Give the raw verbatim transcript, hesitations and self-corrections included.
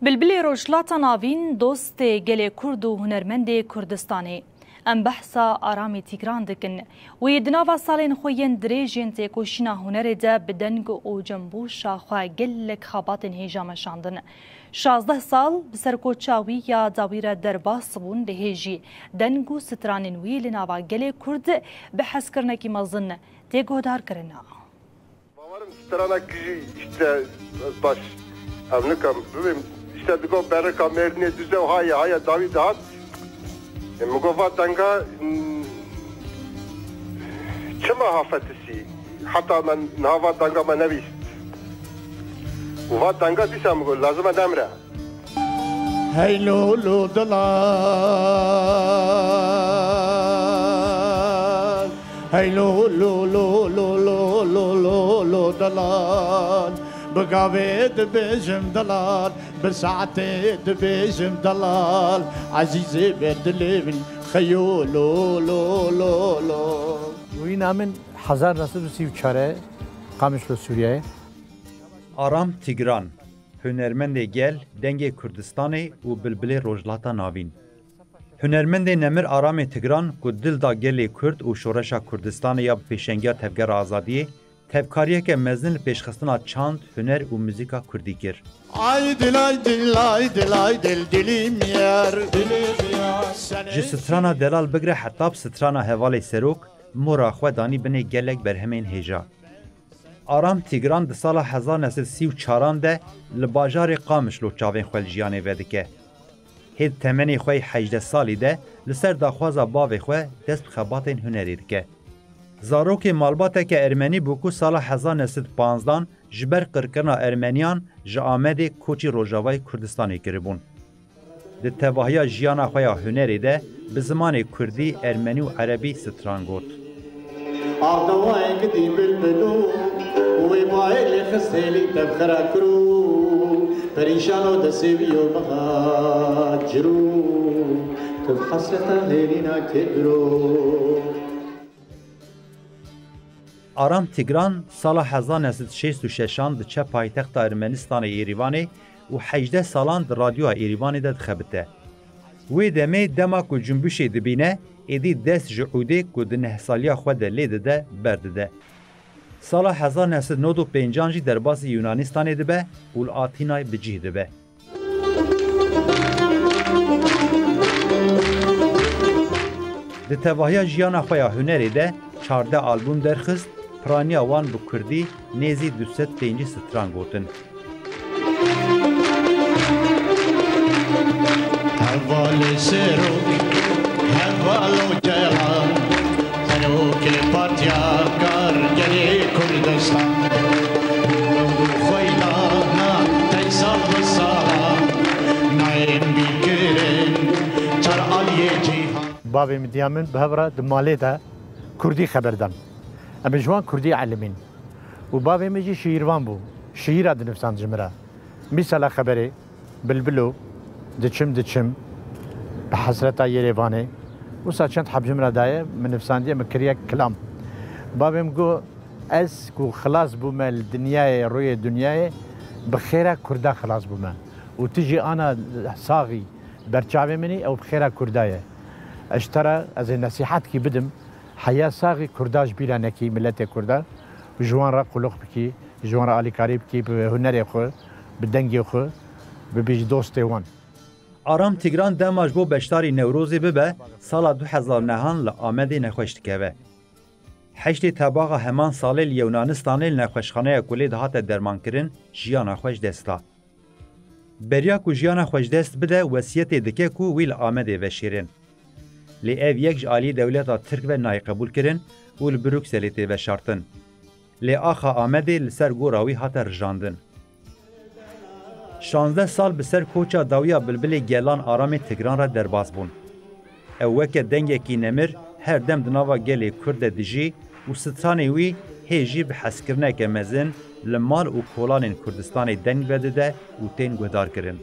Bilbilê Rojhilata Navîn, dostê gelê Kurd û hunermendê Kurdistanê. Em behsa Aramê Tîgran dikin. Wî di nava salên xwe yên dirêj yên têkoşîna hunerê de bi deng û cembûşa xwe gelek xebatên hêja meşandin. Şazdeh sal bi ser koça wî ya dawî re derbas bûn, lê hê jî deng û stranên wî li nava gelê Kurd bi hezkirinekî mezin tê guhdar kirine. Bawerim strana kijî işte baş. Ev nikim bibim işte digo berika Mêrdînê duze û haya haya dawî dihat. E, min got va denga, hmm, çima hafetisî? Heta me niha va denga me nebîst. Û va denga dîsa min got lazim e demre. Hey lolo delal. Hey lolo lolo lolo lolo delal. Bi gavê dibêjim delal, bi saetê dibêjim delal. Ezîzê ber dilê min xeyo lolo lolo. Wîna min hezar neh sed û sî û çar e, Qamişlo Sûriyeyê. Aram Tîgran, hunermendê gel, dengê Kurdistanê û bilbilê Rojhilata Navîn. Hunermendê nemir Aramê Tigran ku dil da gelê Kurd û şoreşa Kurdistanê ya bi pêşengiya Tevgera Azadiyê, tevkariyeke mezin li pêşxistina çand, huner û muzîka kurdî kir. Ay dil, ay dil, ay dil, ay dil, dilim yar, dilim yar. Ji strana Delal bigre heta bi strana Hevalê Serok, mora xwe danî binê gelek berhemên hêja. Aram Tîgran di sala hezar neh sed sî û çaran de li bajarê Qamişlo çavên xwe li jiyanê vedike. Hê di temenê xwe yê hejdeh salî de li ser daxwaza bavê xwe dest bi xebatên hunerê dike. Zarokê malbateke ermenî bû ku sala hezar neh sed panzdan ji ber qirkirina ermeniyan ji Amedê koçî rojavayê Kurdistanê kiribûn. Di tevahiya jiyana xwe ya hunerê de bi zimanê kurdî, ermenî û erebî stran got. Ardawayek dî bilbilo, wê bayê lê xist hêlî tevxera kiro, perîşano desê wî yo mixa ciro, tu hesreta hêlîna kê biro. Aram Tîgran sala hezar neh sed şêst û şeşan diçe paytexta Ermenistanê Êrîvanê û hejdeh salan di radyoya Êrîvanê de dixebite. Wê demê dema ku cumbişê dibîne, êdî dest ji ûdê ku di neh saliya xwe de lê dide, berdide. Sala hezar neh sed nod û pêncan jî derbasî Yunanistanê dibe û li Atînay bi cih dibe. Di tevahiya jiyana xwe ya hunerê de çardeh albûm derxist, piraniya wan bi kurdî nêzî du sed pêncî stran gotin. Hevalê Serok, hevalo Celal, Serokê Partiya Karkerê Kurdistan. Xweyda na tey sal bi sala nayên bîkirin çar aliyê cîhan. Bavê min, diya min bi hev re di malê de kurdî xeber dan. Em ê ji wan kurdî elimîn. Û bavê min jî şîîrvan bû. Şîîra dinivîsand ji min re. Mîsela xeberê, Bilbilo, Diçim diçim, Bi hesreta Yerêvanê. Wisa çend heb ji min re daye, min nivisandiye, min kiriye kilam. Bavê min got, ez ku xilas bûme li dinyayê, rûyê dinyayê, bi xêra kurda xilas bûme. Û tu jî ana saxî ber çavê min î, ew bi xêra kurda ye. Ez ji te re, ez ê nesîhetkî bidim, heya saxî kurda ji bîra nekî, miletê kurda, ji wan re qulix bikî, ji wan re alîkarî bikî, bi hunerê xwe, bi dengê xwe, bibî ji dostê wan. Aram Tîgran dema ji bo beşdarî Newrozê bibe, sala du hezar nehan li Amedê nexweş dikeve. Heştê Tebaxa heman salê li Yewnanistanê li nexweşxaneya ku lê dihate dermankirin, jiyana xwe ji dest da. Beriya ku jiyana xwe ji dest bide, wesiyetê dike ku wî li Amedê veşêrin. Lê ev yek ji aliyê dewleta Tirk ve nayê qebûlkirin û li Brukselê tê veşartin. Lê axa Amedê li ser gora wî hate rijandin. Şazdeh sal bi ser koça dawiya bilbilê gelan Aramê Tigran re derbas bûn. Ew weke dengekî nemir her dem di nava gelê Kurd de dijî û stranê wî hê jî bi hezkirineke mezin li mal û kolanên Kurdistanê deng vedide û tên guhdarkirin.